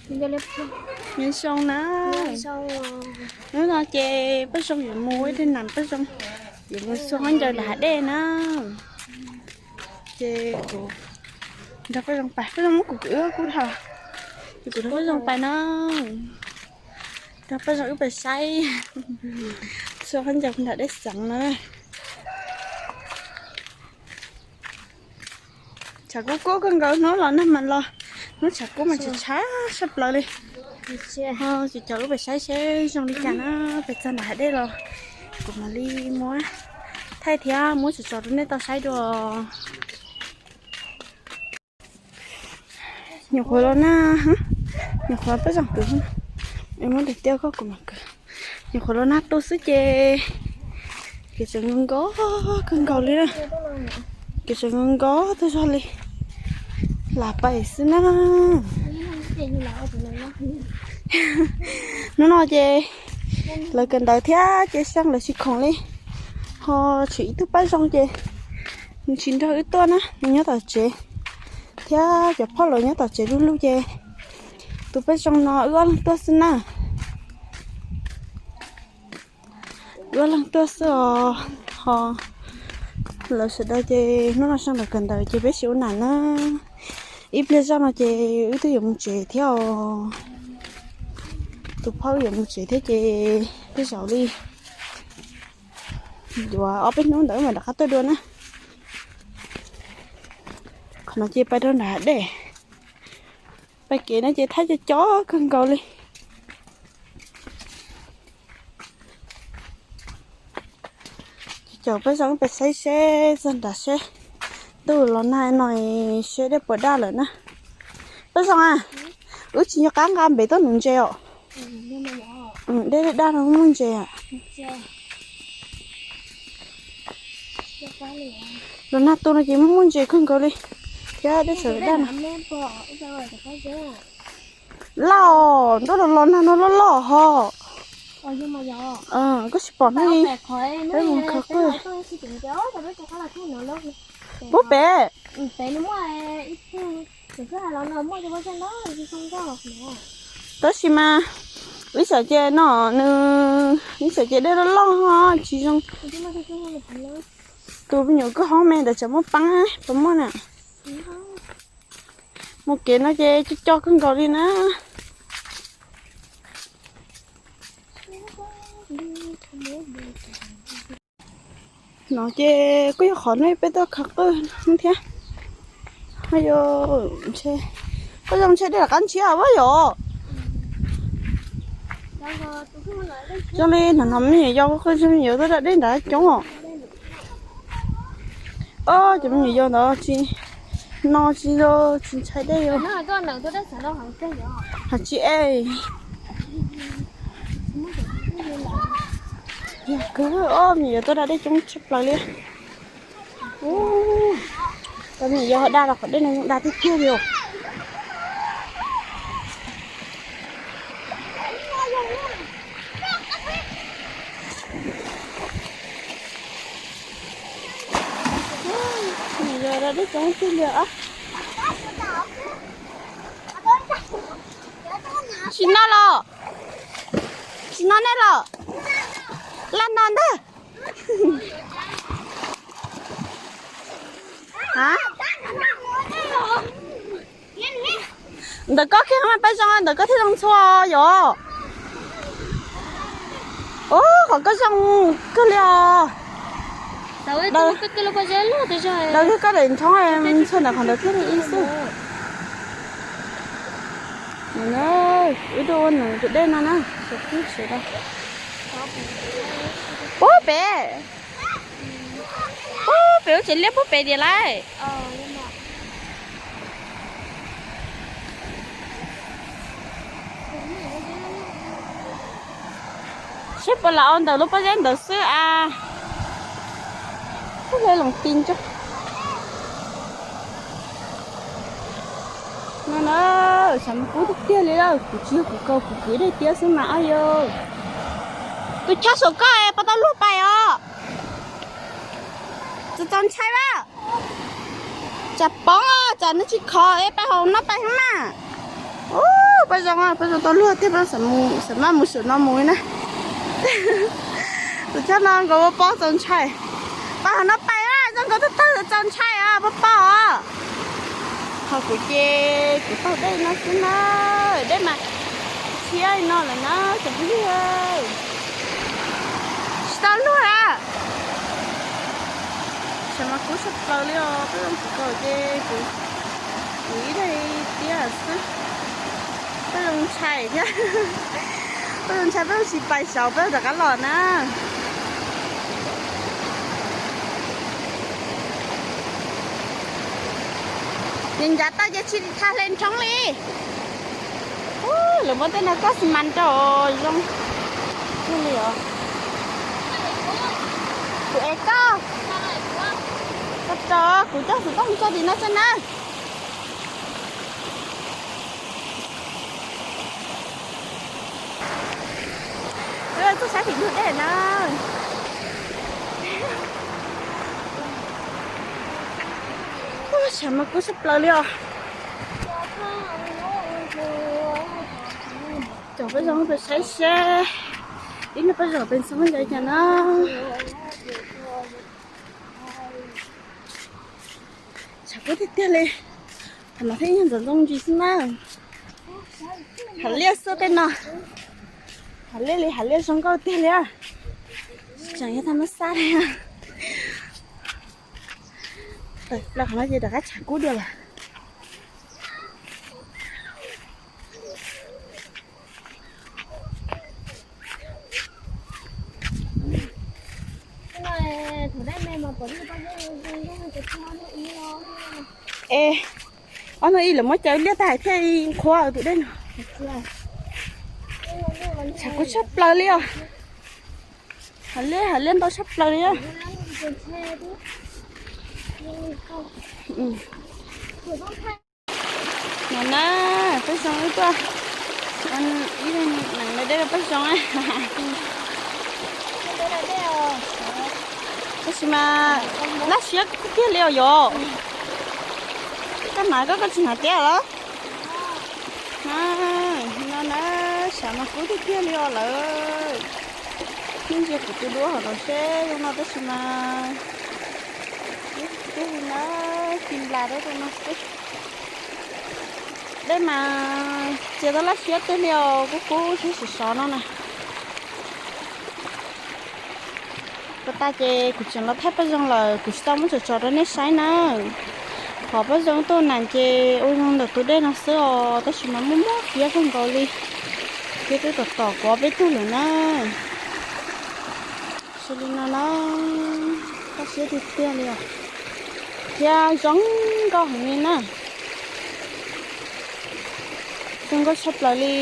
Nyob zoo na. Hnub no ces Paj Zoo yuav mus ib tug nam Paj Zoo yuav mus xuas khaub ncaws nram hav dej na. Ces kuv nrog Paj Zoo pais, Paj Zoo muab kuv kwv kuv dhau, ces kuv nrog Paj Zoo pais na. Nrog Paj Zoo wb pais saib, xuas khaub ncaws nram dej xeev na. Tshav kub kub kawg nkaus, hnub los nag mas los, hnub tshav kub mas tshav tshav sab plaws li. Ces cov wb pais saib seb zoo li cas na, pais txog nram hav dej los kuv mam li muab thaij thiab muab tso tso rau nej tau saib dua. Nyuam qhuav los nag, nyuam qhuav Paj Zoo kwv, muab tus tiab koj kuv mam kwv. Nyuam qhuav los nag tu xwb ces kev tseem nkos kawg nkaus li na. Kev tseem nkos tag zog li, lam pais xwb na. Hnub no ces lawv kawm ntawv thiab ces Xyooj lawv tsis khoom li, ho tshuav ib tug Paj Zoo ces nws tsis nrog wb tuaj na, nws nyob tom tsev, thiab cov phauj lawv nyob tom tsev du lug ces tus Paj Zoo no wb ob leeg tuaj xwb na. Wb ob leeg tuaj xwb os, ho lawv sawv daws ces hnub no Xyooj lawv kawm ntawv ces peb tsis ua nam na. Ib pliag zoj no ces wb twb yuav mus tsev thiab os. Tus phauj yuav mus tsev thiab ces tej zaum li yuav ob peb hnub ntawd mam rov qab tuaj dua na. Qhov no ces pais rau nram dej, pais kev no ces thaij co co kawg nkaus li. Caum Paj Zoo pais saib seb txog nrad seb ntuj los nag no seb dej puas daj lawm na. Paj Zoo a, wb tsis nco qab nqa npev tuaj nuv ntses os. Dej daj no muaj ntses. Los nag tu no ces muaj ntses kawg nkaus li thiab dej txawm daj no. Loj, ntuj los los nag no loj loj ho. Koj tsis pom hnub i, peb mus khaws qwj. Puag pem. Tab sis mas ib tsam ces no nws, ib tsam ces dej loj loj ho tsis zoo. Tus me nyuam kwj hoob me ntawd tsam muaj peeb, puas muaj na? Mus kev no ces co co kawg nkaus li na. No ces kuj yog qhov nej peb tuaj khaws qwj thiab. Ayo, ntshe, koj zoo ntshe dej rov qab ntshiab vas yom. Zoo li no no me nyuam yaus, koj zoo me nyuam yaus tuaj da dej nrad coob os. Ob, cov me nyuam yaus ntawd tsis, no tsis, tsis ntshai dej os. Hais tsis es. Yog kawg, ob, me nyuam yaus tuaj da dej coob tshaj plaws li. Ub, cov me nyuam yaus ho da los qhov dej no da tiag tiag li os. Me nyuam yaus da dej coob tiag li os. Tsis noj los? Tsis noj nej los? Laj no ntag. Ntawm koj kiag mas Paj Zoo, ntawm koj thiaj zoo ntxhua yom. Ub, qhov koj zoo kawg li os. Daws kiag koj daim ntxhoo ntxhua ntawm qhov ntawd thiaj li ib xwb. Wb tuaj ua nws tus dej no na. Puag pem, puag pem ub, tseem liab puag pem tiag lauj. Seb puas lam ua ntawm lub pob zeb ntawd xwb as. Ub, le loos ti ntsa. No na, tshav kub tiag tiag li lawm, kuv tsis yog kuv kaus, kuv kwv dej tiab xwb mas ob yawg. Tus choj saum koj es puas tau luag pais os? Txaus txaus ntshai a. Tsam poob, tsam nws tsis khov es pais hauv no pais heev mas. Ub, Paj Zoo, Paj Zoo tau luag thiab, Paj Zoo xav maj mus saum no mus na. Tus choj no nkawd ua pob txaus ntshai. Paj Zoo no pais zoo nkawd tawg tawg txaus ntshai os, paj poj. Ho kuv ces kuv taug dej no xwb na, dej mas tshiab li no lawm na cov phooj ywg. Tsis tau luag a. Sav mas kub tshaj plaws li os, Paj Zoo kuv kaum ces kuv, kuv ib daim tiab xwb. Paj Zoo ntshai thiab. Paj Zoo ntshai, Paj Zoo tsis pais saud, Paj Zoo rov qab los na. Ces ncav tau ces tsis tha hle nrhoob li. Lawv muab tej no koj xi mas rau zoo li os. Kuv ev koj, koj rau kuv coj xov tooj tso tim no tso na. Txoj sab tim ntug dej na. Sav mas kub tshaj plaws li os. Cov Paj Zoo pes saib seb ib nub Paj Zoo pes ntxoov ncaj cas na. Tshav kub tiag tiag li. Thaum no thiaj yog ntxoov ntxoo ntsis xwb na. Hav liaj xwb tej no. Hav liaj li hav liaj zoo nkauj tiag li. Tseem yog tha mab xab li. Plaws qhov no ces rov qab tshav kub dua lawm. Es ob hnub ib lawv muab caw liaj tag thiaj qhuav tus dej no. Tshav kub tshaj plaws li os. Hav liaj, hav liaj ntau tshaj plaws li. No na, Paj Zoo wb tuaj ib leeg nees dej rau Paj Zoo. Tab sis mas laj siab tiag tiag li os yom. Koj hnav koj, koj tsis hnav tiab los? No na, sav mas kub tiag tiag li os lawm. Hnub ntsia kuv tus duab hauv no seb zoo no tab sis mas tiag li na, ci nplas rau rau no xwb. Dej mas txias tau laj siab tiag li os, kub kub thiab sov sov no na. Puag ta ces kuv tseem los thaij Paj Zoo lawm, kuv tsis tau muab tso tso rau nej saib na. Qhov Paj Zoo tuaj nas ces ua zoo ntawm tus dej no xwb os, tab sis mas muaj muaj kiab kawg nkaus li. Kiab twb tom tom kuv ob peb tug lawm na. Xws li no na, laj siab tiag tiag li os. Thiab zoo nkauj heev li na. Zoo nkauj tshaj plaws li.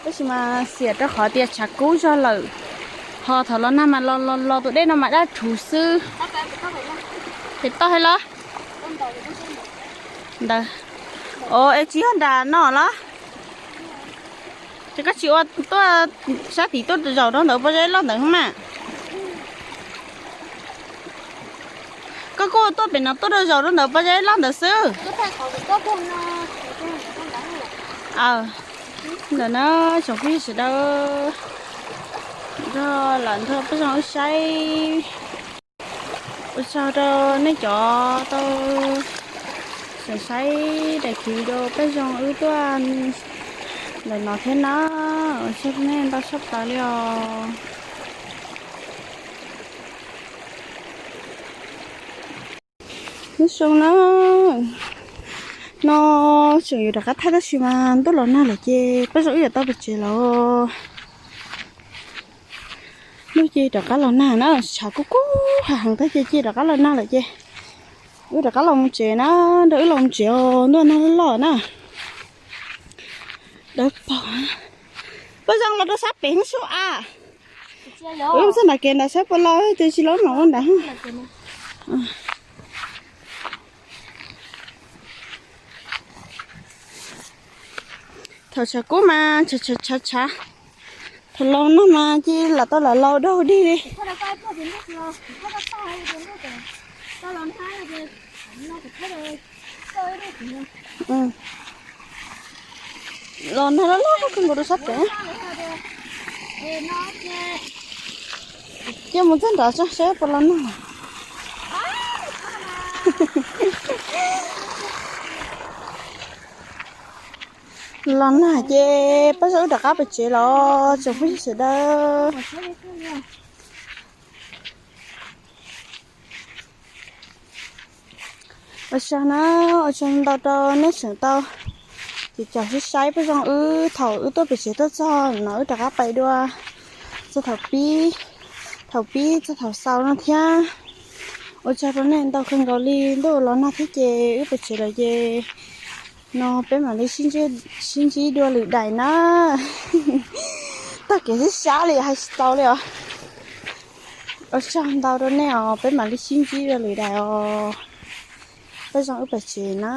Tab sis mas xiam rau qhov tias tshav kub zog lawm. Ho thaum los nag mas los los los tus dej no mas daj rhuv xwb. Pem toj hais los? Ntawd. O, es tsis yog nram no los? Ces koj tsis ua tuaj sab tid tuaj zaum rau ntawd pob zeb loj ntawd mas. Koj kuj tuaj pem no tuaj rau zaum rau ntawd pob zeb loj ntawd xwb. Aw, ntawm no tsoom phooj ywg sawv daws, nrog lam nrog Paj Zoo wb saib. Ua tsaug rau nej cov tau saib daim clip video Paj Zoo wb tuaj ntawm no thiab na. Ua tsaug nej ntau tshaj plaws li os. Nyob zoo na, no tseem yuav rov qab thaij tab sis mas ntuj los nag lawm ces Paj Zoo wb yuav tau pem tsev lawm. Ntuj ces rov qab los nag na, tshav kub kub heev tag ces ces rov qab los nag lawm ces wb rov qab los mus tsev na, nrog wb los mus tsev os, ntuj nag loj loj na. Dawb paug. Paj Zoo los rau sab pem hub sub a. Wb txog nram kev ntawd saib puas los, tias tsis los no ua nram. Thaum tshav kub mas tshav tshav tshav tshav, thaum laus nag mas cia lam tau lam laus dog dig li. Los nag loj loj kawg nkaus rau sab pem. Cia mus txog nrad tso saib puas los nag. Los nag ces peb sawv daws rov qab pem tsev los tsoom phooj ywg sawv daws. Ua tsaug na, ua tsaug ntau rau nej tseem tau ces caum saib saib peb zoo wb thaum wb tuaj pem tsev tuaj txog no wb rov qab pais dua txog thaum pib, thaum pib txog thaum xaus no thiab. Ua tsaug rau nej ntau kawg nkaus li, ntuj los nag thiab ces wb pem tsev lawm ces no peb mam li sib ntsib dua lwm daim na. Tag kev sib sab li hais tsis tau li os. Ua tsaug ntau rau nej os, peb mam li sib ntsib dua lwm daim os. Peb zoo wb pem tsev na.